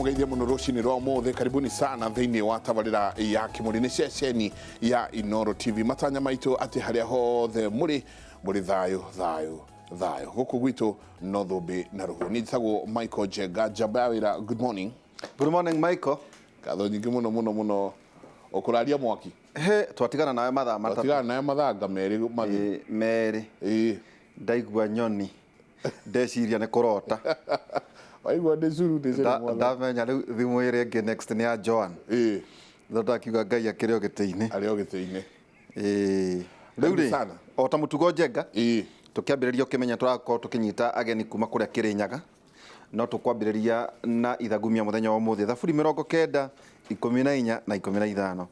Ndamũgeithia mũno rũcinĩ rwa ũmũthĩ. Karibuni sana thĩinĩ wa tabarĩra ya Kĩmũrĩ, nĩ ceceni ya Inoro TV. Matanya maitũ atĩ harĩa hothe mũrĩ mũrĩ thayũ thayũ thayũ. Gũkũ gwitũ no thũmbĩ na rũhuho. Niĩ njĩtagwo Michael Njenga, njamba ya wĩra. Good morning. Good morning, Michael. Ngatho nyingĩ mũno mũno mũno. Ũkũraria mwaki. He, twatigana nawe mathaa matatũ. Twatigana nawe mathanga merĩ mathiru. Ĩ, merĩ. Ĩĩ. Ndaigua nyoni ndeciria nĩ kũrota. Waigua ndĩ curu ndĩ curu mwathani. Ndamenya rĩu thimũ ĩrĩa ĩngĩ next nĩ ya Joan. Ĩĩ. No ndakiuga Ngai akĩrĩ o gĩtĩ-inĩ. Arĩ o gĩtĩ-inĩ. Ĩĩ. Rĩu Karibu rĩ, sana. o ta mũtugo Njenga, Ĩĩ. tũkĩambĩrĩria ũkĩmenya tũrakorwo tũkĩnyita ageni kuma kũrĩa Kĩrĩnyaga. No tũkwambĩrĩria na ithagumia mũthenya wa ũmũthĩ. Thaburi 90, 14 na 15.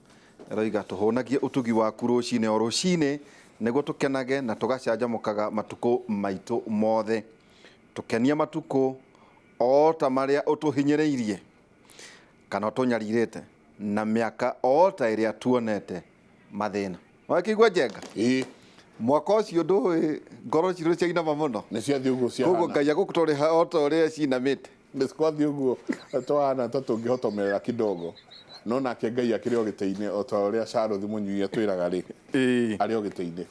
Ĩroiga tũhũnagie ũtugi waku rũcinĩ o rũcinĩ nĩguo tũkenage na tũgacanjamũkaga matukũ maitũ mothe. Tũkenie matukũ o ta marĩa ũtũhinyĩrĩirie kana ũtũnyarirĩte na mĩaka o ta ĩrĩa tuonete mathĩna. Wakĩigua Njenga? Ĩĩ. Mwaka ũcio ndũĩ ngoro citũ ciainama mũno. Nĩ ciathiĩ ũguo Koguo ciahana. Ngai agũtũrĩha o ta ũrĩa cinamĩte. Nĩ kwathiĩ ũguo twahana ta tũngĩhotomerera kidogo. No nake Ngai akĩrĩ o gĩtĩ-inĩ o ta ũrĩa Charles Mũnyui atwĩraga rĩ. Ĩĩ. Arĩ o gĩtĩ-inĩ.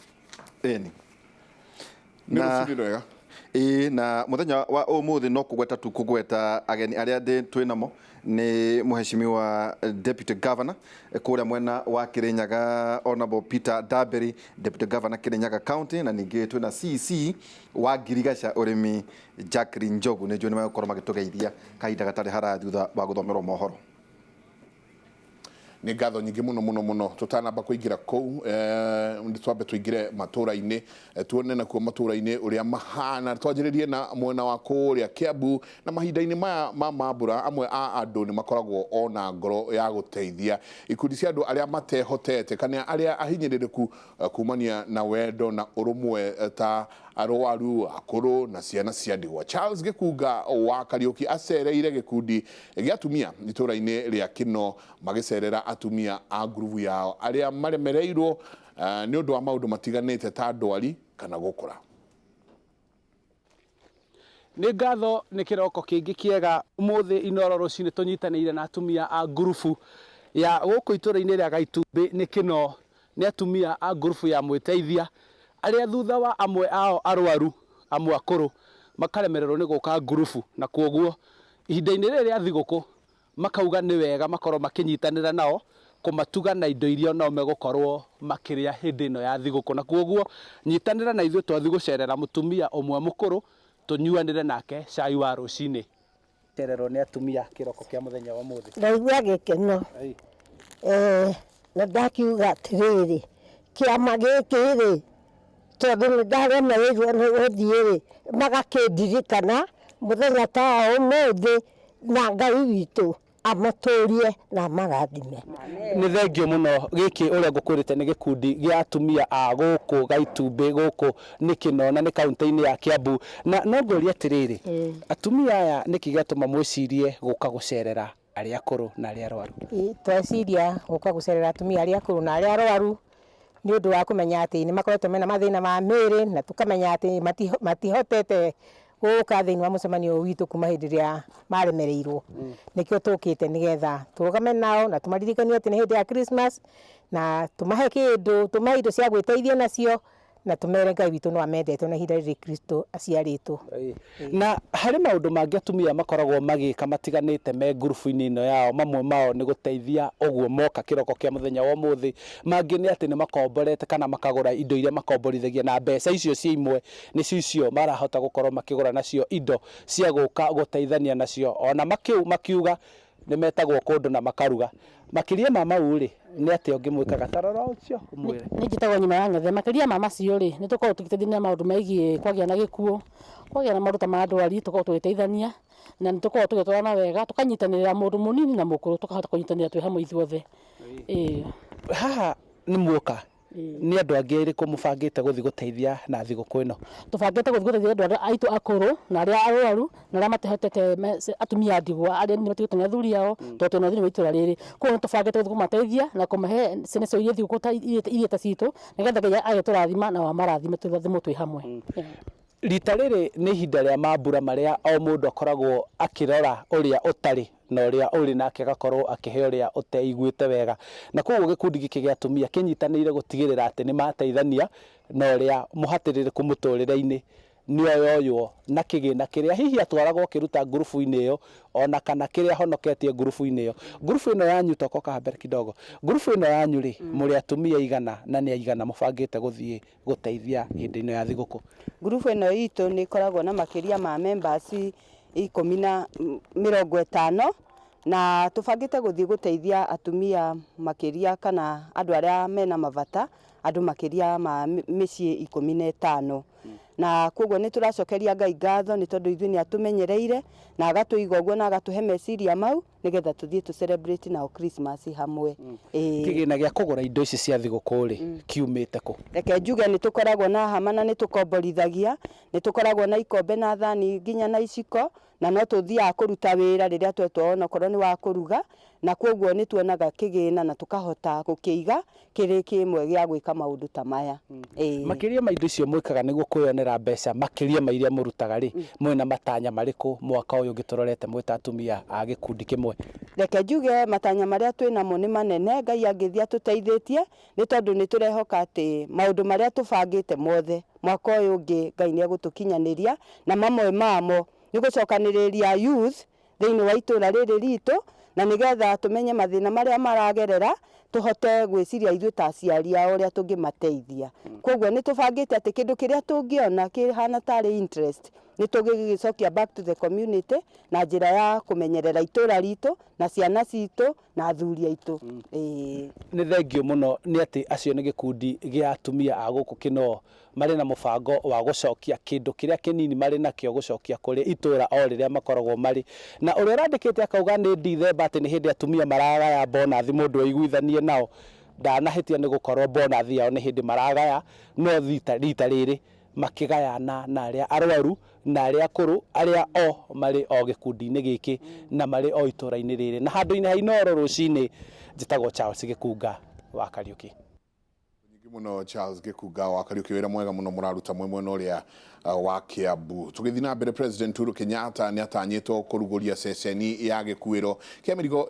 Ĩni. Nĩ rũcinĩ rwega. Ĩĩ na mũthenya wa ũmũthĩ no kũgweta tu kũgweta ageni arĩa ndĩ twĩ namo nĩ mũheshimiwa Deputy Governor kũrĩa mwena wa Kĩrĩnyaga Honorable Peter Ndambĩri, Deputy Governor Kĩrĩnyaga County, na ningĩ twĩna CC wa Ngirigaca ũrĩmi Jacqueline Njogu. Nĩ njũĩ nĩ megũkorwo magĩtũgeithia kahinda gatarĩ haraya thutha wa gũthomerwo mohoro. Nĩ ngatho nyingĩ mũno mũno mũno. Tũtanamba kũingĩra kũu, nĩ twambe tũingĩre matũra-inĩ, tuone nakuo matũra-inĩ ũrĩa mahana. Twanjĩrĩrie na mwena wa kũrĩa Kiambu, na mahinda-inĩ maya ma mambura amwe a andũ nĩ makoragwo ona ngoro ya gũteithia ikundi cia andũ arĩa matehotete kana arĩa ahinyĩrĩrĩku kumania na wendo na ũrũmwe ta arwaru, akũrũ na ciana cia ndigwa. Charles Gĩkunga wa Kariũki acereire gĩkundi gĩa atumia itũra-inĩ rĩa Kĩno magĩcerera atumia a ngurubu yao arĩa maremereirwo nĩ ũndũ wa maũndũ matiganĩte ta ndwari kana gũkũra. Nĩ ngatho nĩ kĩroko kĩngĩ kĩega ũmũthĩ Inooro rũcinĩ tũnyitanĩire na atumia a ngurubu ya gũkũ itũra-inĩ rĩa Gaitumbĩ nĩ Kĩno. Nĩ atumia a ngurubu ya Mwĩteithia arĩa thutha wa amwe ao arwaru, amwe akũrũ makaremererwo nĩ gũka ngurubu na kwoguo ihinda-inĩ rĩrĩ rĩa thigũkũ makauga nĩ wega makorwo makĩnyitanĩra nao kũmatuga na indo iria onao megũkorwo makĩrĩa hĩndĩ ĩno ya thigũkũ. Na kwoguo nyitanĩra na ithuĩ twathiĩ gũcerera mũtumia ũmwe mũkũrũ tũnyuanĩre nake cai wa rũcinĩ. Cererwo nĩ atumia kĩroko kĩa mũthenya wa ũmũthĩ. Ndaigua gĩkeno eh, na ndakiuga atĩrĩrĩ, kĩama gĩkĩ rĩ, tondũ nĩ ndaremereirwo nĩ gũthiĩ rĩ, magakĩndirikana mũthenya ta wa ũmũthĩ, na Ngai witũ amatũrie na amarathime. Nĩ thengio mũno. Gĩkĩ ũrĩa ngũkwĩrĩte nĩ gĩkundi gĩa atumia a gũkũ Gaitumbĩ, gũkũ nĩ Kĩno na nĩ kaũntĩ-inĩ ya Kiambu. Na no ngũrie atĩrĩrĩ, atumia aya nĩkĩ gĩatũma mwĩcirie gũka gũcerera arĩa akũrũ na arĩa arwaru? Tweciria gũka gũcerera atumia arĩa akũrũ na arĩa arwaru nĩ ũndũ wa kũmenya atĩ nĩ makoretwo mena mathĩna ma mĩĩrĩ na tũkamenya atĩ matihotete gũka thĩinĩ wa mũcemanio ũyũ witũ kuma hĩndĩ ĩrĩa maremereirwo. Nĩkĩo tũkĩte nĩgetha tũrũgame nao na tũmaririkanie atĩ nĩ hĩndĩ ya Christmas na tũmahe kĩndũ, tũmahe indo cia gwĩteithia nacio na tũmere Ngai witũ no amendete ona ihinda rĩrĩ Kristo aciarĩtwo. Na harĩ maũndũ mangĩ atumia makoragwo magĩka matiganĩte me ngurubu-inĩ ĩno yao, mamwe mao nĩ gũteithia ũguo moka kĩroko kĩa mũthenya wa ũmũthĩ, mangĩ nĩ atĩ nĩ makomborete kana makagũra indo iria makomborithagia na mbeca icio ciĩ imwe nĩcio icio marahota gũkorwo makĩgũra nacio indo cia gũka gũteithania nacio, ona makiuga nĩ metagwo kũndũ na makaruga. Makĩria ma mau rĩ, nĩ atĩa ũngĩ mwĩkaga? Ta rora ũcio ũmwĩre. Niĩ njĩtagwo nyina wa Ng'ethe. Makĩria ma macio rĩ, nĩ tũkoragwo tũgĩteithania maũndũ megiĩ kwagĩa na gĩkuũ, kwagĩa na maũndũ ta ma ndwari, tũkoragwo tũgĩteithania na nĩ tũkoragwo tũgĩtwarana wega, tũkanyitanĩrĩra mũndũ mũnini na mũkũrũ, tũkahota kũnyitanĩra twĩ hamwe ithuothe. Ĩĩ. Haha nĩ muoka Nĩ andũ angĩ arĩkũ mũbangĩte gũthiĩ gũteithia na thigũkũ ĩno? Tũbangĩte gũthiĩ gũteithia andũ arĩa aitũ akũrũ na arĩa arwaru na arĩa matehotete, atumia a ndigwa arĩa matigĩtwo nĩ athuri ao tondũ twĩna thĩinĩ wa itũra rĩrĩ. Koguo nĩ tũbangĩte gũthiĩ kũmateithia na kũmahe ciana icio irie thigũkũ iria ta citũ nĩgetha Ngai agĩtũrathima nao amarathime tũrathimwo twĩ hamwe. Rita rĩrĩ nĩ ihinda rĩa mambura marĩa o mũndũ akoragwo akĩrora ũrĩa ũtarĩ. Na ũrĩa ũrĩ nake agakorwo akĩhe ũrĩa ũteiguĩte wega. Na koguo gĩkundi gĩkĩ gĩa atumia kĩnyitanĩire gũtigĩrĩra atĩ nĩ mateithania na ũrĩa mũhatĩrĩrĩku mũtũrĩre-inĩ nĩ oyoywo na kĩgĩna kĩrĩa hihi atwaragwo akĩruta ngurubu-inĩ ĩyo ona kana kĩrĩa ahonoketie ngurubu-inĩ ĩyo. Ngurubu ĩno yanyu, toka mbere kidogo, ngurubu ĩno yanyu rĩ, mũrĩ atumia aigana na nĩ aigana mũbangĩte gũthiĩ gũteithia hĩndĩ ĩno ya thigũkũ? Ngurubu ĩno itũ nĩ ĩkoragwo na makĩria ma members 50, na tũbangĩte gũthiĩ gũteithia atumia makĩria kana andũ arĩa mena mabata, andũ makĩria ma mĩciĩ 15. Na koguo nĩ tũracokeria Ngai ngatho nĩ tondũ ithuĩ nĩ atũmenyereire na agatũiga ũguo na agatũhe meciria mau nĩgetha tũthiĩ tũ celebrate nao Christmas hamwe. Ĩĩ. Kĩgĩna gĩa kũgũra indo ici cia thigũkũ rĩ, kiumĩte kũ? Reke njuge nĩ tũkoragwo na hama na nĩ tũkomborithagia, nĩ tũkoragwo na ikombe na thani nginya na iciko, na no tũthiaga kũruta wĩra rĩrĩa twetwo onokorwo nĩ wa kũruga, na koguo nĩ tuonaga kĩgĩna na tũkahota gũkĩiga kĩrĩ kĩmwe gĩa gwĩka maũndũ ta maya. Ĩĩ. Makĩria ma indo icio mwĩkaga nĩguo kwĩyonera mbeca makĩria ma iria mũrutaga rĩ, mwĩna matanya marĩkũ mwaka ũyũ ũngĩ tũrorete mwĩ ta atumia a gĩkundi kĩmwe? Reke njuge matanya marĩa twĩnamo nĩ manene, Ngai angĩthiĩ atũteithĩtie, nĩ tondũ nĩ tũrehoka atĩ maũndũ marĩa tũbangĩte mothe mwaka ũyũ ũngĩ Ngai nĩ egũtũkinyanĩria, na mamwe mamo nĩ gũcokanĩrĩria youth thĩinĩ wa itũra rĩrĩ ritũ, na nĩgetha tũmenye mathĩna marĩa maragerera, tũhote gwĩciria ithuĩ ta aciari ao ũrĩa tũngĩmateithia. Koguo nĩ tũbangĩte atĩ kĩndũ kĩrĩa tũngĩona kĩhana tarĩ interest nĩ tũgĩgĩcokia back to the community na njĩra ya kũmenyerera itũra ritũ na ciana citũ na athuri aitũ. Ĩĩ. Nĩ thengio mũno nĩ atĩ acio nĩ gĩkundi gĩa atumia a gũkũ Kinoo marĩ na mũbango wa gũcokia kĩndũ kĩrĩa kĩnini marĩ nakĩo gũcokia kũrĩ itũra o rĩrĩa makoragwo marĩ. Na ũrĩa ũrandĩkĩte akauga nĩ Dithemba atĩ nĩ hĩndĩ atumia maragaya bonathi mũndũ aiguithanie nao, ndanahĩtia nĩ gũkorwo bonathi yao nĩ hĩndĩ maragaya, no rita rĩrĩ makĩgayana na arĩa arwaru na arĩa akũrũ, arĩa o marĩ o gĩkundi-inĩ gĩkĩ na marĩ o itũra-inĩ rĩrĩ. Na handũ-inĩ ha Inooro rũcinĩ, njĩtagwo Charles Gĩkunga wa Kariũki. Nyingĩ mũno Charles Gĩkunga wa Kariũki, wĩra mwega mũno mũraruta mwĩ mwena ũrĩa wa Kiambu. Tũgĩthiĩ na mbere, President Uhuru Kenyatta nĩ atanyĩtwo kũrugũria ceceni ya gĩkuĩro kĩa mĩrigo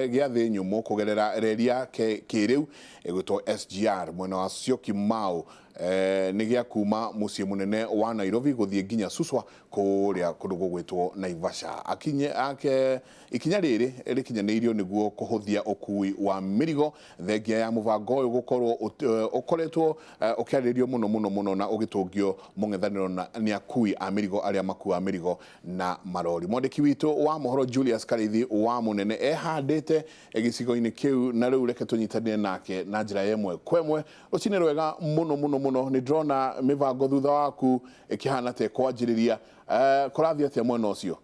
gĩa thĩ nyũmũ kũgerera reri ya kĩrĩu ĩgwĩtwo SGR mwena wa Syokimau, nĩ gĩa kuma mũciĩ mũnene wa Nairobi gũthiĩ nginya Suswa kũrĩa kũndũ gũgwĩtwo Naivasha. Akinye ake ikinya rĩrĩ rĩkinyanĩirio nĩguo kũhũthia ũkui wa mĩrigo, thengia ya mũbango ũyũ gũkorwo ũkoretwo ũkĩarĩrĩrio mũno mũno mũno na ũgĩtũngio mũng'ethanĩro nĩ akui a mĩrigo arĩa makuaga mĩrigo na marori. Mwandĩki witũ wa mohoro Julius Karithi wa Mũnene ehandĩte gĩcigo-inĩ kĩu, na rĩu reke tũnyitanĩre nake na njĩra ya ĩmwe kwa ĩmwe. Rũcinĩ rwega mũno mũno mũno, nĩ ndĩrona mĩbango thutha waku ĩkĩhana ta ĩkwanjĩrĩria. Kũrathiĩ atĩa mwena ũcio?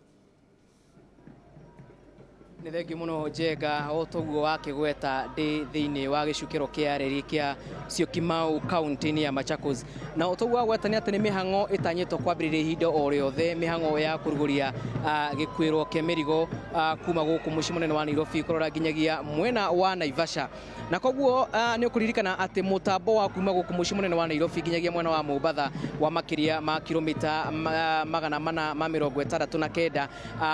Nĩ thengiũ mũno Njenga, o toguo wakĩgweta ndĩ thĩinĩ wa gĩcukĩro kĩa reri kĩa Syokimau kaunti-inĩ ya Machakos, na o toguo wagweta nĩ atĩ nĩ mĩhang'o ĩtanyĩtwo kwambĩrĩria ihinda o rĩothe, mĩhang'o ya kũrugũria gĩkuĩro kĩa mĩrigo kuma gũkũ mũciĩ mũnene wa Nairobi kũrora nginyagia mwena wa Naivasha. Na koguo nĩ ũkũririkana atĩ mũtambo wa kuma gũkũ mũciĩ mũnene wa Nairobi nginyagia mwena wa Mombatha wa makĩria ma kilomita 469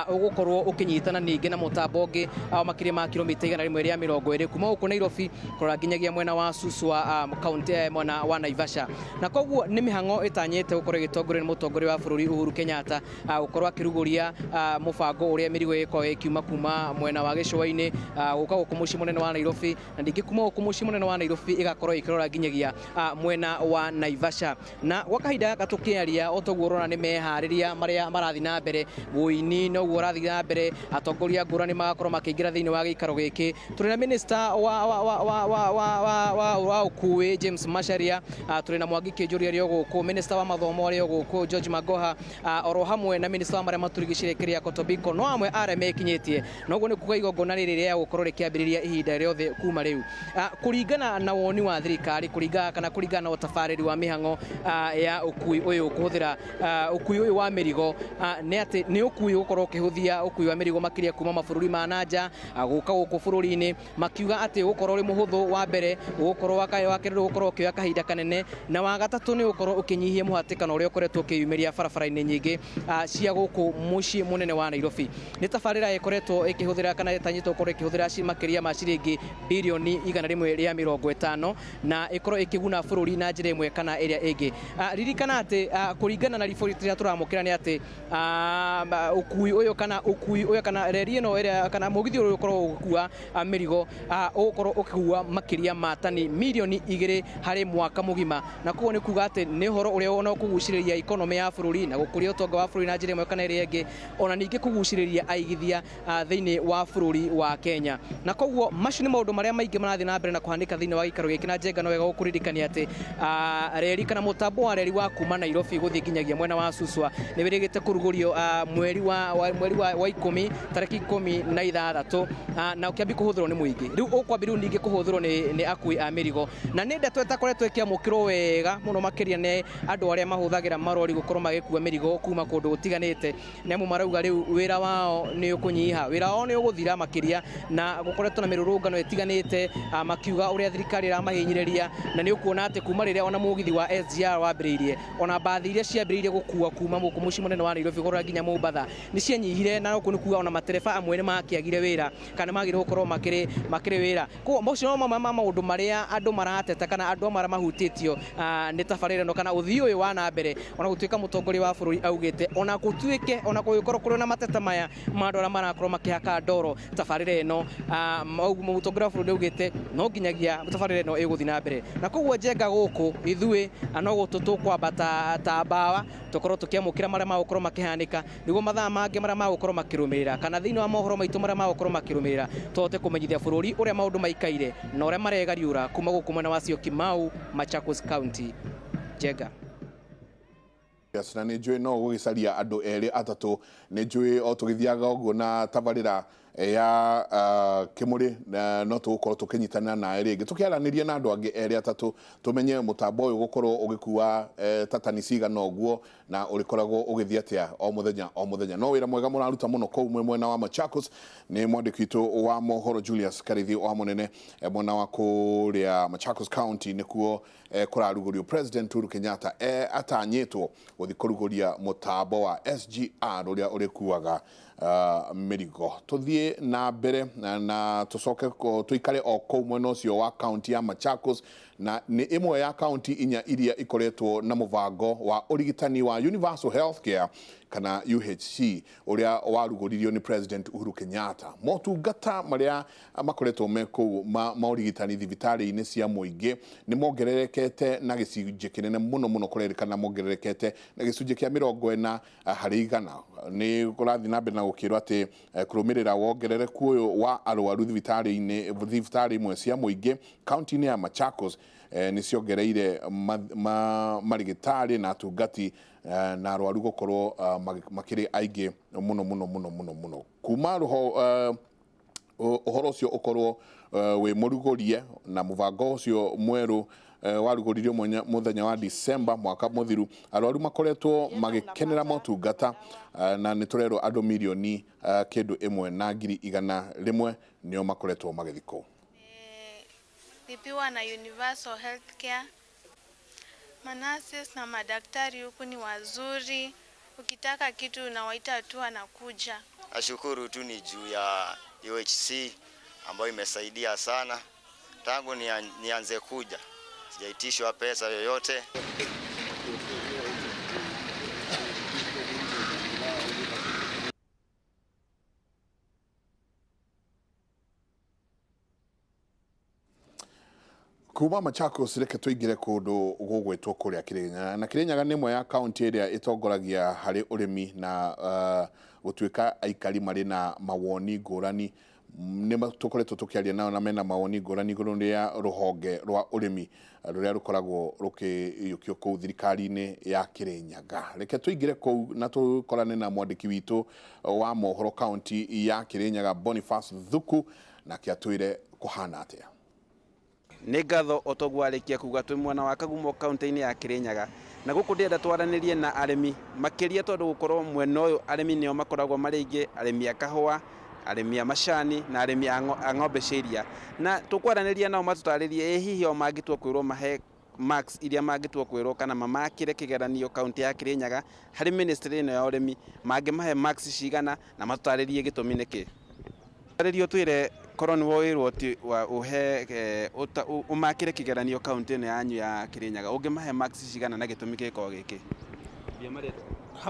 ũgũkorwo ũkĩnyitana ningĩ na mũtambo ũngĩ wa makĩria ma kilomita 120 kuma gũkũ Nairobi kũrora nginyagia mwena wa Suswa, kaunti mwena wa Naivasha. Na koguo nĩ mĩhang'o ĩtanyĩte gũkorwo ĩgĩtongorio nĩ mũtongoria wa bũrũri Uhuru Kenyatta, gũkorwo akĩrugũria mũbango ũrĩa mĩrigo ĩgĩkorwo ĩkiuma kuma mwena wa gĩcũa-inĩ gũka gũkũ mũciĩ mũnene wa Nairobi, na ningĩ kuma gũkũ mũciĩ mũnene wa Nairobi ĩgakorwo ĩkĩrora nginyagia mwena wa Naivasha. Na gwa kahinda gaka tũkĩaria, o toguo ũrona nĩ meharĩria marĩa marathiĩ na mbere, ũini noguo ũrathiĩ na mbere, atongoria ngũrani magakorwo makĩingĩra thĩinĩ wa gĩikaro gĩkĩ. Tũrĩ na minister wa ũkui James Macharia, tũrĩ na Mwangi Kĩnjũri arĩ o gũkũ, minister wa mathomo arĩ o gũkũ George Magoha, oro hamwe na minister wa marĩa matũrigicĩirie Keriako Tobiko, no amwe arĩa mekinyĩtie. Na ũguo nĩ kuga igongona rĩrĩ rĩa gũkorwo rĩkĩambĩrĩria ihinda rĩothe kuma rĩu. Kũringana na woni wa thirikari, kũringana kana kũringana na ũtabarĩri wa mĩhang'o ya ũkui ũyũ kũhũthĩra ũkui ũyũ wa mĩrigo, nĩ atĩ nĩ ũkui ũgũkorwo ũkĩhũthia ũkui wa mĩrigo makĩria kuma mabũrũri ma nanja gũka gũkũ bũrũri-inĩ, makiuga atĩ ũgũkorwo ũrĩ mũhũthũ wa mbere, ũgũkorwo wa kerĩ ũgũkorwo ũkĩoya kahinda kanene, na wa gatatũ nĩ ũgũkorwo ũkĩnyihia mũhatĩkano ũrĩa ũkoretwo ũkĩyumĩria barabara-inĩ nyingĩ cia gũkũ mũciĩ mũnene wa Nairobi. Nĩ tabarĩra ĩkoretwo ĩkĩhũthĩra kana ĩtanyĩtwo gũkorwo ĩkĩhũthĩra makĩria ma ciringi birioni 150 na ĩkorwo ĩkĩguna bũrũri na njĩra ĩmwe kana ĩrĩa ĩngĩ. Ririkana atĩ kũringana na riboti ĩrĩa tũramũkĩra nĩ atĩ ũkui ũyũ kana reri ĩno ĩrĩa kana mũgithi ũyũ ũkorwo ũgĩkua mĩrigo ũgũkorwo ũkĩgua makĩria ma tani mirioni 2 harĩ mwaka mũgima, na koguo nĩ kuga atĩ nĩ ũhoro ũrĩa ona ũkũgucĩrĩria economy ya bũrũri na gũkũria ũtonga wa bũrũri na njĩra ĩmwe kana ĩrĩa ĩngĩ, ona ningĩ kũgucĩrĩria aigithia thĩinĩ wa bũrũri wa Kenya. Na koguo macio nĩ maũndũ marĩa maingĩ marathiĩ na mbere na kũhanĩka thĩinĩ wa gĩikaro gĩkĩ, na Njenga no wega gũkũririkania atĩ reri kana mũtambo wa reri wa kuma Nairobi gũthiĩ nginyagia mwena wa Suswa nĩ wĩrĩgĩte kũrugũrio mweri wa 10 tarĩki 16 na ũkĩambia kũhũthĩrwo nĩ mũingĩ. Rĩu ũkwambia rĩu ningĩ kũhũthĩrwo nĩ akui a mĩrigo, na nĩ ndeto ĩtakoretwo ĩkĩamũkĩrwo wega mũno makĩria nĩ andũ arĩa mahũthagĩra marori gũkorwo magĩkua mĩrigo kuma kũndũ gũtiganĩte, nĩ amu marauga rĩu wĩra wao nĩ ũkũnyiha, wĩra wao nĩ ũgũthira makĩria, na gũkoretwo na mĩrũrũngano ĩtiganĩte makiuga ũrĩa thirikari ĩramahinyĩrĩria, na nĩ ũkuona atĩ kuma rĩrĩa ona mũgithi wa SGR wambĩrĩirie, ona mbathi iria ciambĩrĩirie gũkua kuma gũkũ mũciĩ mũnene wa Nairobi kũrora nginya Mombatha nĩ cianyihire, na gũkũ nĩ kuga ona matereba amwe nĩ makĩagire wĩra kana magĩrĩirwo gũkorwo makĩrĩ wĩra. Koguo macio no mamwe ma maũndũ marĩa andũ marateta kana andũ amwe arĩa mahutĩtio nĩ tabarĩra ĩno kana ũthii ũyũ wa na mbere, ona gũtuĩka mũtongoria wa bũrũri augĩte ona gũtuĩke ona gũgĩkorwo kũrĩ na mateta maya ma andũ arĩa marakorwo makĩhaka ndoro tabarĩra ĩno, mũtongoria wa bũrũri augĩte no nginyagia tabarĩra ĩno ĩgũthiĩ na mbere. Na koguo Njenga gũkũ ithuĩ no gũtũ tũkwambata ta mbawa tũkorwo tũkĩamũkĩra marĩa magũkorwo makĩhanĩka, nĩguo mathaa mangĩ marĩa magũkorwo makĩrũmĩrĩra kana thĩinĩ wa mohoro maitũ marĩa magũkorwo makĩrũmĩrĩra tũhote kũmenyithia bũrũri ũrĩa maũndũ maikaire na ũrĩa maregariũra kuma gũkũ mwena wa Syokimau, Machakos County. Njenga. Yes, na nĩ njũĩ no gũgĩcaria andũ erĩ atatũ, nĩ njũĩ o tũgĩthiaga ũguo na tabarĩra ya Kĩmũrĩ no tũgũkorwo tũkĩnyitanĩra nawe rĩngĩ tũkĩaranĩria na andũ angĩ erĩ atatũ tũmenye mũtambo ũyũ gũkorwo ũgĩkua ta tani cigana ũguo na ũrĩkoragwo ũgĩthiĩ atĩa o mũthenya o mũthenya. No wĩra mwega mũraruta mũno kũu mwĩ mwena wa Machakos. Nĩ mwandĩki witũ wa mohoro Julius Karithi wa mũnene mwena wa kũrĩa Machakos County nĩkuo kũrarugũrio President Uhuru Kenyatta atanyĩtwo gũthiĩ kũrugũria mũtambo wa SGR ũrĩa ũrĩkuaga mĩrigo. Tũthiĩ na mbere na tũcoke tũikare o kũu mwena ũcio wa kaunti ya Machakos, na nĩ ĩmwe ya kaunti inya iria ikoretwo na mũbango wa ũrigitani wa Universal Healthcare kana UHC ũrĩa warugũririo nĩ President Uhuru Kenyatta. Motungata marĩa makoretwo me kũu ma ũrigitani thibitarĩ-inĩ cia mũingĩ nĩ mongererekete na gĩcunjĩ kĩnene mũno mũno, kũrerĩkana mongererekete na gĩcunjĩ kĩa 40 harĩ igana. Nĩ kũrathiĩ na mbere na gũkĩrwo atĩ kũrũmĩrĩra wongerereku ũyũ wa arwaru thibitarĩ imwe cia mũingĩ kaunti-inĩ ya Machakos nĩ ciongereire marigitari na atungati na arwaru gũkorwo makĩrĩ aingĩ mũno mũno mũno mũno mũno. Kuma ũhoro ũcio ũkorwo wĩ mũrugũrie na mũbango ũcio mwerũ warugũririo mũthenya wa December mwaka mũthiru, arwaru makoretwo magĩkenera motungata na nĩ tũrerwo andũ mirioni 1,100,000 nĩo makoretwo magĩthiĩ kũu. Lipiwa na Universal Healthcare. Manurses na madaktari huku ni wazuri, ukitaka kitu unawaita tu wanakuja. Nashukuru tu ni juu ya UHC ambayo imesaidia sana. Tangu nianze kuja sijaitishwa pesa yoyote. Kuma Machakos reke tũingĩre kũndũ gũgwĩtwo kũrĩa Kĩrĩnyaga, na Kĩrĩnyaga nĩ ĩmwe ya kaunti ĩrĩa ĩtongoragia harĩ ũrĩmi na gũtuĩka aikari marĩ na mawoni ngũrani. Nĩ tũkoretwo tũkĩaria nao na mena mawoni ngũrani igũrũ rĩa rũhonge rwa ũrĩmi rũrĩa rũkoragwo rũkĩiyũkio kũu thirikari-inĩ ya Kĩrĩnyaga. Reke tũingĩre kũu na tũkorane na mwandĩki witũ wa mohoro kaunti ya Kĩrĩnyaga Boniface Thuku, nake atwĩre kũhana atĩa. Nĩ ngatho o toguo arĩkia kuga twĩ mwena wa Kagumo kaunti-inĩ ya Kĩrĩnyaga, na gũkũ ndĩrenda twaranĩrie na arĩmi makĩria tondũ gũkorwo mwena ũyũ arĩmi nĩo makoragwo marĩ aingĩ, arĩmi a kahũa, Arĩmi a macani na arĩmi a ng'ombe cia iria, na tũkwaranĩria nao matũtarĩrie ĩ hihi o mangĩtua kwĩrwo mahe marks iria mangĩtua kwĩrwo kana mamakĩre kĩgeranio kaunti ya Kirinyaga harĩ ministry ĩno ya ũrĩmi, mangĩmahe marks cigana, na matũtarĩrie gĩtũmi nĩkĩ. Tarĩrio twĩre korwo nĩ woĩrwo ti ũhe ũmakĩre kĩgeranio kaunti ĩno yanyu ya Kirinyaga, ũngĩmahe marks cigana na gĩtũmi gĩkorwo gĩkĩ?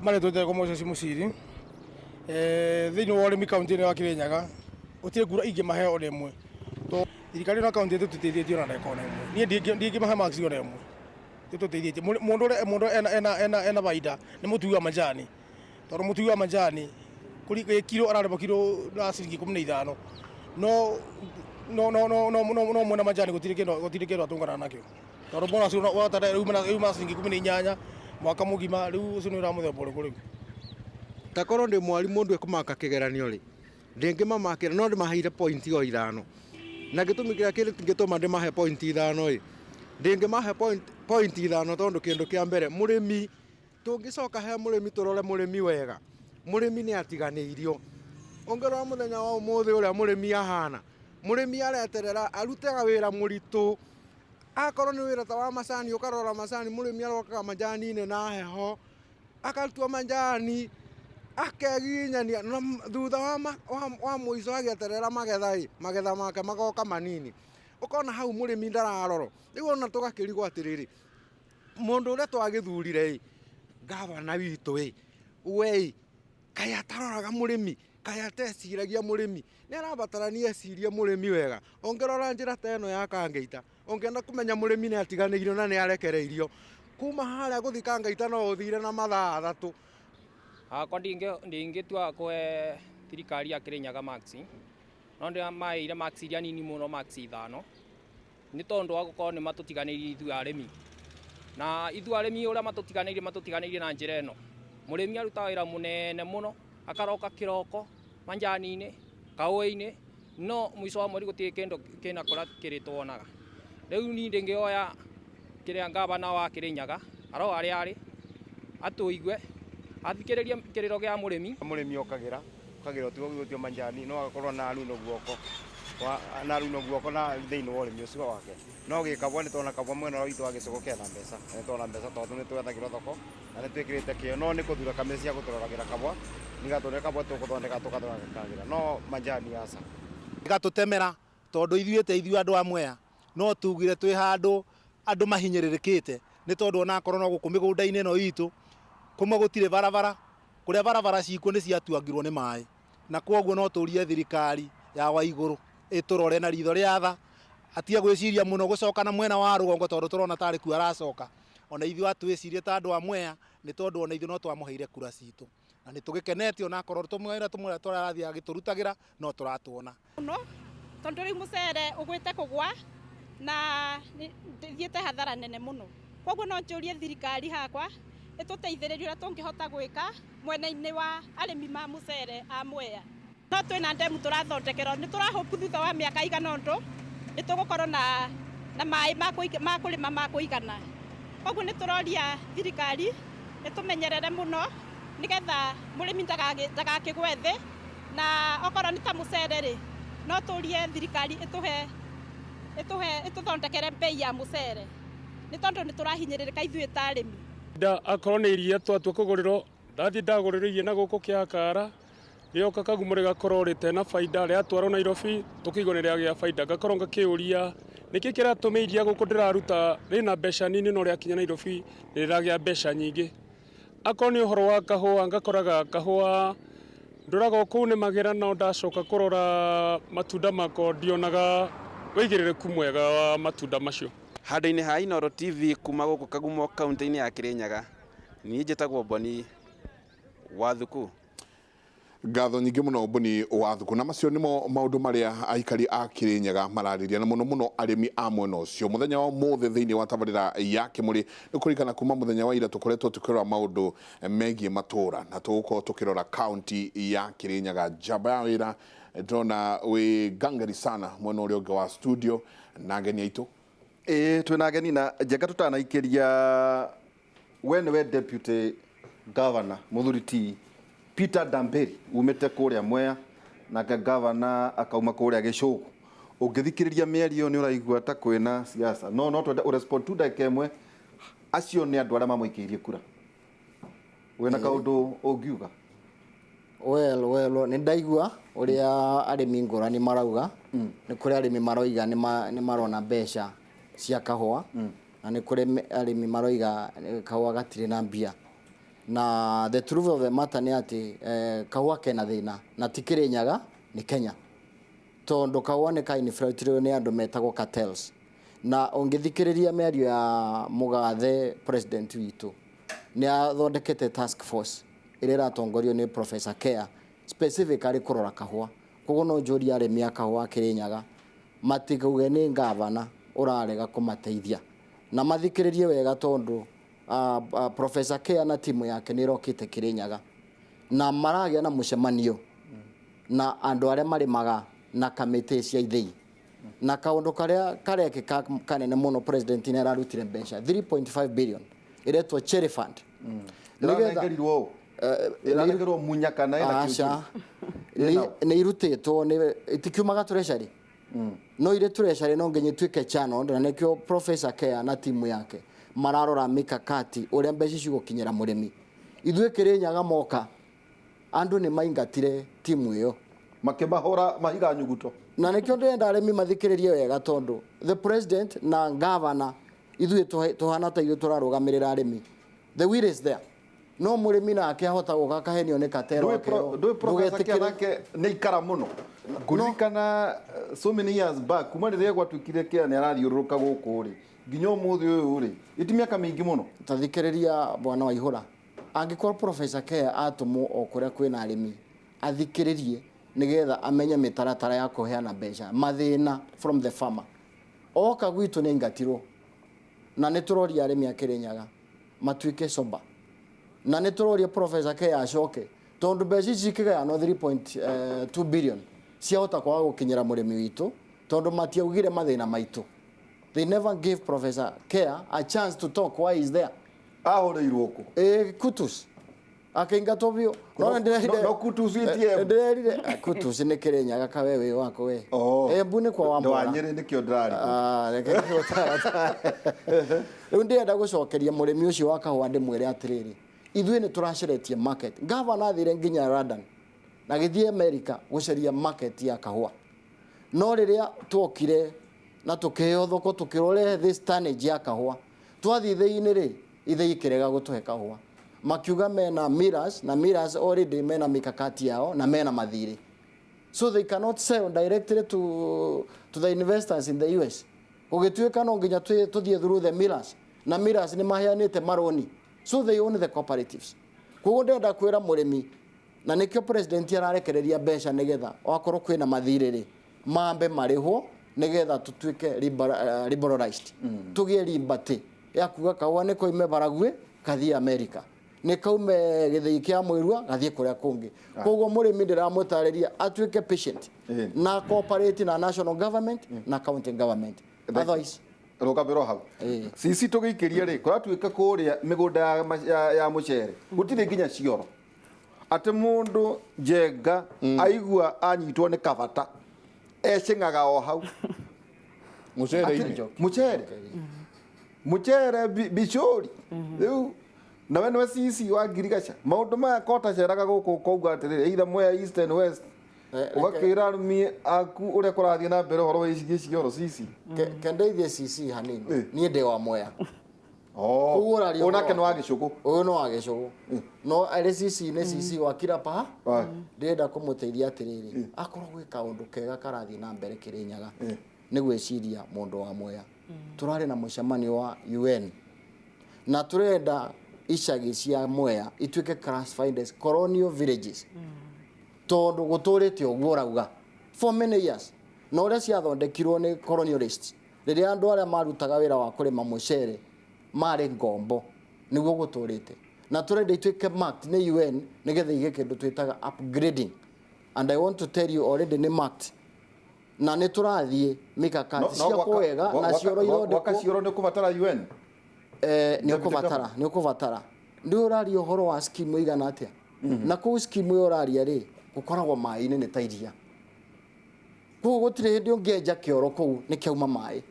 Marĩtwa njĩtagwo Moses Mũciri. Thĩinĩ wa ũrĩmi kaunti-inĩ ya Kirinyaga gũtirĩ ngura ingĩmahe ona ĩmwe, tondũ thirikari ĩno kaunti ĩtũteithĩtie ona ndagĩka ona ĩmwe. Niĩ ndingĩmahe marks ona ĩmwe, ĩtũteithĩtie. Mũndũ ũrĩa mũndũ ena ena ena ena baida nĩ mũtui wa majani, tondũ mũtui wa majani kũri kiro ararĩhwo kiro na ciringi 15, no no no no no no no mwena majani gũtirĩ kĩndũ atũngana nakĩo, tondũ bonus yuma ciringi 18 mwaka mũgima. Rĩu ũcio nĩ wĩra mũthemba ũrĩkũ rĩu? Takorwo ndĩ mwarimũ ndue kũmaka kĩgeranio rĩ, ndĩngĩmamakĩra, no ndĩmaheire point o 5. Na gĩtũmi kĩrĩa kĩngĩtũma ndĩmahe point 5 ĩ, ndĩngĩmahe point 5 tondũ kĩndũ kĩa mbere, mũrĩmi, tũngĩcoka he mũrĩmi, tũrore mũrĩmi wega, mũrĩmi nĩ atiganĩirio. Ũngĩrora mũthenya wa ũmũthĩ ũrĩa mũrĩmi ahana, mũrĩmi areterera arutaga wĩra mũritũ. Akorwo nĩ wĩra ta wa macani, ũkarora macani, mũrĩmi arokaga majani-inĩ na heho, akarutua majani, akeginyania, na thutha wa mũico agĩeterera magetha ĩ, magetha make magoka manini. Ũkona hau mũrĩmi ndararorwo. Rĩu ona tũgakĩrigwo atĩrĩrĩ, mũndũ ũrĩa twagĩthurire ĩ, gavana witũ ĩ, we ĩ, kaĩ ataroraga mũrĩmi? Kaĩ ateciragia mũrĩmi? Nĩ arabatarania ecirie mũrĩmi wega. Ũngĩrora njĩra ta ĩno ya Kangeita, ũngĩenda kũmenya mũrĩmi nĩ atiganĩirio na nĩ arekereirio. Kuma harĩa gũthiĩ Kangeita no ũthire na mathaa 3. Hakwa ndingĩtua kũhe thirikari ya Kirinyaga marks, no ndĩmaheire marks iria nini mũno, marks 5, nĩ tondũ wa gũkorwo nĩ matũtiganĩirie ithuĩ arĩmi. Na ithuĩ arĩmi, ũrĩa matũtiganĩirie na njĩra ĩno: mũrĩmi arutaga wĩra mũnene mũno, akaroka kĩroko manjani-inĩ, kahũa-inĩ, no mũico wa mweri gũtirĩ kĩndũ kĩna kũrĩa kĩrĩ tuonaga. Rĩu niĩ ndĩngĩoya kĩrĩa ngavana wa Kirinyaga aro harĩa arĩ atũigue, athikĩrĩrie kĩrĩro kĩa mũrĩmi. Mũrĩmi okagĩra ũtuo gũtua manjani, no agakorwo na runo guoko na runo guoko na thĩinĩ wa ũrĩmi ũcio wake. No gĩkabwa, nĩ tuona kabwa mwena witũ wa gĩcigo kena mbeca, nĩ tuona mbeca tondũ nĩ twethagĩrwo thoko na nĩ twĩkĩrĩte kĩo, no nĩ kũthura kamĩtĩ cia gũtũroragĩra kabwa, nĩgetha tuone kabwa tũgũthondeka tũgathondekagĩra, no manjani aca. Ĩgatũtemera tondũ ithuĩ ta ithuĩ andũ a Mwea no tugire twĩ handũ andũ mahinyĩrĩrĩkĩte, nĩ tondũ onakorwo no gũkũ mĩgũnda-inĩ ĩno itũ kũmwe gũtirĩ barabara, kũrĩa barabara cikuo nĩ ciatuangirwo nĩ maĩ. Na kwoguo no tũrie thirikari ya wa igũrũ ĩtũrore na ritho rĩa tha, atige gwĩciria mũno gũcoka na mwena wa rũgongo, tondũ tũrona tarĩ kuo aracoka. Ona ithuĩ atwĩcirie ta andũ a Mwea, nĩ tondũ ona ithuĩ no twamũheire kura citũ na nĩ tũgĩkenete, onakorwo tũmwĩra tũmwĩra tũrathiĩ agĩtũrutagĩra no tũratuona. Mũno, tondũ rĩu mũcere ũgwĩte kũgwa na thiĩte hathara nene mũno. Koguo no njũrie thirikari hakwa ĩtũteithĩrĩrie ũrĩa tũngĩhota gwĩka mwena-inĩ wa arĩmi ma mũcere a Mwea. No twĩna ndemu tũrathondekerwo, nĩ tũrahopu thutha wa mĩaka igana ũndũ nĩ tũgũkorwo na maĩ ma kũrĩma ma kũigana. Koguo nĩ tũroria thirikari ĩtũmenyerere mũno, nĩgetha mũrĩmi ndagakĩgwe thĩ. Na okorwo nĩ ta mũcere rĩ, no tũrie thirikari ĩtũhe ĩtũthondekere mbei ya mũcere, nĩ tondũ nĩ tũrahinyĩrĩrĩka ithuĩ ta arĩmi. Nda akorwo nĩ iria twatua kũgũrĩrwo, ndathiĩ ndagũrĩrwo iria na gũkũ kĩakara, rĩoka Kagumo rĩgakorwo rĩtena baida, rĩatwarwo Nairobi tũkĩigua nĩ rĩagĩa baida. Ngakorwo ngakĩũria nĩkĩ kĩratũma iria gũkũ ndĩraruta rĩna mbeca nini, no rĩakinya Nairobi nĩ rĩragĩa mbeca nyingĩ. Akorwo nĩ ũhoro wa kahũa, ngakoraga kahũa ndũraga o kũu nĩmagĩra, no ndacoka kũrora matunda mako ndionaga wĩigĩrĩrĩku mwega wa matunda macio. Handũ-inĩ ha Inooro TV kuma gũkũ Kagumo, kaunti-inĩ ya Kirinyaga, niĩ njĩtagwo Boni Wathuku. Ngatho nyingĩ mũno, Mboni wa Thuku. Na macio nĩmo maũndũ marĩa aikari a Kirinyaga mararĩria, na mũno mũno arĩmi a mwena ũcio mũthenya wa ũmũthĩ thĩinĩ wa tabarĩra ya Kĩmũrĩ. Nĩ kũririkana kuma mũthenya wa ira tũkoretwo tũkĩrora maũndũ megiĩ matũũra, na tũgũkorwo tũkĩrora kaunti ya Kirinyaga. Njamba ya wĩra, ndĩrona wĩ ngangari sana mwena ũrĩa ũngĩ wa studio na ageni aitũ. Ĩĩ, twĩna ageni. Na njenga tũtanaikĩria, we nĩwe deputy governor, mũthuri ti Peter Ndamberi, umĩte kũrĩa Mwea. Nake gavana akauma kũrĩa Gĩcũgũ. Ũngĩthikĩrĩria mĩario nĩ ũraigua ta kwĩna siasa, no no twende ũrespond tu ndagĩka ĩmwe. Acio nĩ andũ arĩa mamũikĩirie kura, wĩna kaũndũ ũngiuga? Well, nĩ ndaigua ũrĩa arĩmi ngũrani marauga. Nĩ kũrĩ arĩmi maroiga nĩ marona mbeca cia kahũa, na nĩ kũrĩ arĩmi maroiga kahũa gatirĩ na mbia. Na the truth of the matter nĩ atĩ kahũa kena thĩna, na ti Kĩrĩnyaga, nĩ Kenya, tondũ kahũa nĩ ka infiltratirwo nĩ andũ metagwo cartels. Na ũngĩthikĩrĩria mĩario ya mũgathe president witũ, nĩ athondekete task force ĩrĩa ĩratongorio nĩ Professor Kea specifically kũrora kahũa. Koguo no njũrie arĩmi a kahũa Kĩrĩnyaga matikauge nĩ ngavana ũrarega kũmateithia, na mathikĩrĩrie wega, tondũ Professor Kea na timu yake nĩ ĩrokĩte Kĩrĩnyaga na maragĩa na mũcemanio na andũ arĩa marĩmaga na kamĩtĩ cia ithĩi. Na kaũndũ karĩa karekĩka kanene mũno, president nĩ ararutire mbeca 3.5 billion ĩretwo Cherry Fund. Ĩranengerirwo ũ? Ĩranengerwo Munya kana ĩna? Aca, nĩ irutĩtwo, nĩ itikiumaga treasury, no irĩ treasury no nginya ituĩke channeled, na nĩkĩo Professor Kea na timu yake mararora mikakati ũrĩa mbeca cigũkinyĩra mũrĩmi. Ithuĩ Kĩrĩnyaga moka, andũ nĩ maingatire timu ĩyo. Makĩmahũra mahiga nyuguto. Na nĩkĩo ndĩrenda arĩmi mathikĩrĩrie wega, tondũ the president na governor, ithuĩ tũhana ta ithuĩ tũrarũgamĩrĩra arĩmi. The will is there, no mũrĩmi nake ahota gũka akahenio nĩ katero. Akerwo, Ndũĩ Professor Kea "Ndũgetĩkĩre." Nake nĩ ikara mũno ngũririkana so many years back, kuma rĩrĩa gwatuĩkire Kea nĩ arathiũrũrũka gũkũ rĩ, nginya ũmũthĩ ũyũ rĩ, iti mĩaka mĩingĩ mũno. Tathikĩrĩria, bwana Waihũra, angĩkorwo Professor Kea atũmwo o kũrĩa kwĩna arĩmi athikĩrĩrie nĩgetha amenye mĩtaratara ya kũheana mbeca, mathĩna from the farmer, oka gwitũ nĩ aingatirwo. Na nĩ tũroria arĩmi a Kĩrĩnyaga matuĩke sober, na nĩ tũroria Professor Kea acoke, tondũ mbeca ici cikĩgayanwo 3.2 billion ciahota kwaga gũkinyĩra mũrĩmi witũ, tondũ matiaugire mathĩna maitũ. They never gave Professor Kea a chance to talk why he's there. Ahũrĩirwo kũ? Ĩ Kutus, akĩingatwo biũ. No- no Kutus ATM. Ndĩrerire Kutus nĩ Kĩrĩnyaga kawe wĩ wako we. Embu nĩ kwa Wambora. Ndwanyĩrĩ nĩkĩo ndĩrarigwo. Ah, reke ngũtaratara. Rĩu ndĩrenda gũcokeria mũrĩmi ũcio wa kahũa, ndĩmwĩre atĩrĩrĩ, ithuĩ nĩ tũraceretie market. Gavana athire nginya London na gĩthiĩ America gũcaria market ya kahũa, no rĩrĩa tuokire na tũkĩheo thoko, tũkĩrwo rehe this tonnage ya kahũa, twathiĩ ithĩi-inĩ rĩ, ithĩi ikĩrega gũtũhe kahũa, makiuga mena millers, na millers already mena mikakati yao na mena mathirĩ, so they cannot sell directly to the investors in the US. Gũgĩtuĩka no nginya tũthiĩ through the millers, na millers nĩ maheanĩte maroni, so they own the cooperatives. Koguo ndĩrenda kwĩra mũrĩmi, na nĩkĩo president ararekereria mbeca nĩgetha wakorwo kwĩna mathirĩ rĩ, mambe marĩhwo nĩgetha tũtuĩke liberalized, tũgĩe liberty ya kuga kahũa nĩ koime Baragwi kathiĩ America, nĩ kaume gĩthĩi kĩa Mwĩrua gathiĩ kũrĩa kũngĩ. Koguo mũrĩmi ndĩramũtarĩria atuĩke patient na cooperate na national government na county government, otherwise Rũgamĩro hau cici tũgĩikĩrie rĩ, kũratuĩka kũrĩa mĩgũnda ya mũcere gũtirĩ nginya cioro, atĩ mũndũ njenga aigua anyitwo nĩ kabata ecing'aga o hau. Mũcere-inĩ. Mũcere bicũri rĩu nawe nĩwe cici wa ngirigaca maũndũ maya kotaceraga gũkũ ũkauga atĩrĩrĩ, either Mwea East and West, ũgakĩra arũmi aku ũrĩa kũrathiĩ na mbere ũhoro wĩgiĩ cioro cici. Kendeithie CC hanini. Niĩ ndĩ wa Mwea. Koguo ũraria Ũyũ nake ũhoro nĩ wa Gĩcũgũ. Ũyũ nĩ wa Gĩcũgũ, no arĩ CC nĩ CC wa kila paha. Ndĩrenda kũmũteithia atĩrĩrĩ, akorwo gwĩ kaũndũ kega karathiĩ na mbere Kĩrĩnyaga, nĩ gwĩciria mũndũ wa Mwea. Tũrarĩ na mũcemanio wa UN na tũrenda icagi cia Mwea ituĩke classified as colonial villages, tondũ gũtũrĩte ũguo ũrauga for many years, na ũrĩa ciathondekirwo nĩ colonialists rĩrĩa andũ arĩa marutaga wĩra wa kũrĩma mũcere marĩ ngombo, nĩguo gũtũrĩte. Na tũrenda ituĩke marked nĩ UN nĩgetha ige kĩndũ twĩtaga upgrading, and I want to tell you already nĩ marked na nĩ tũrathiĩ mikakati ciakwo wega na cioro Gwaka ithondekwo. Cioro nĩ ũkũbatara UN? Nĩ ũkũbatara, nĩ ũkũbatara. Nĩ ũraria ũhoro wa scheme igana atĩa, na kũu scheme ĩyo ũraria rĩ, gũkoragwo maĩ-inĩ nĩ ta iria. Koguo gũtirĩ hĩndĩ ũngĩenja kĩoro kũu nĩ kĩauma maĩ.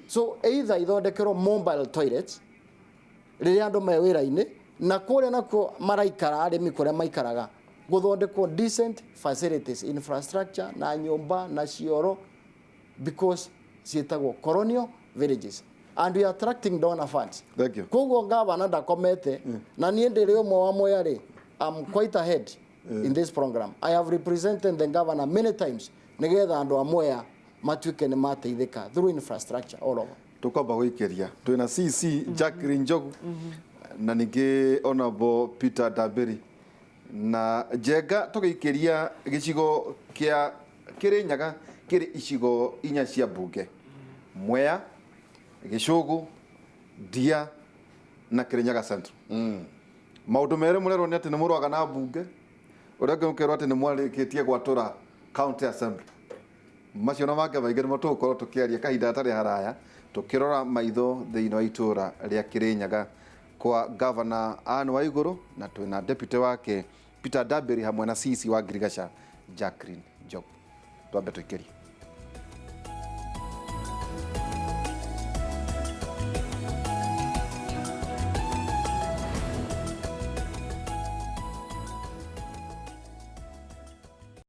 So either ithondekerwo mobile toilets rĩrĩa andũ me wĩra-inĩ, na kũrĩa nakuo maraikara arĩmi kũrĩa maikaraga gũthondekwo decent facilities, infrastructure na nyũmba na cioro, because ciĩtagwo colonial villages and we are attracting donor funds. Thank you. Koguo gavana ndakomete na niĩ ndĩrĩ ũmwe wa Mwea rĩ, I'm quite ahead in this program. I have represented the governor many times nĩgetha andũ a Mwea matuĩke nĩ mateithĩka through infrastructure all over. Tukwamba gũikĩria twĩna CC Jacqueline Njogu na ningĩ Honorable Peter Ndambĩri na Njenga, tũgĩikĩria gĩcigo kĩa Kĩrĩnyaga kĩrĩ icigo inya cia mbunge: Mwea, Gĩcũgũ, Ndia na Kĩrĩnyaga Central. Maũndũ merĩ mũrerwo nĩ atĩ nĩ mũrũaga na mbunge, ũrĩa ũngĩ mũkerwo atĩ nĩ mwarĩkĩtie gwatũra county assembly. Macio na mangĩ maingĩ nĩmo tũgũkorwo tũkĩaria kahinda gatarĩ haraya, tũkĩrora maitho thĩinĩ wa itũra rĩa Kĩrĩnyaga kwa Governor Anne Waigũrũ, na twĩna deputy wake Peter Ndambĩri hamwe na CC wa Ngirigaca Jacqueline Njogu. Twambe tũikĩrie.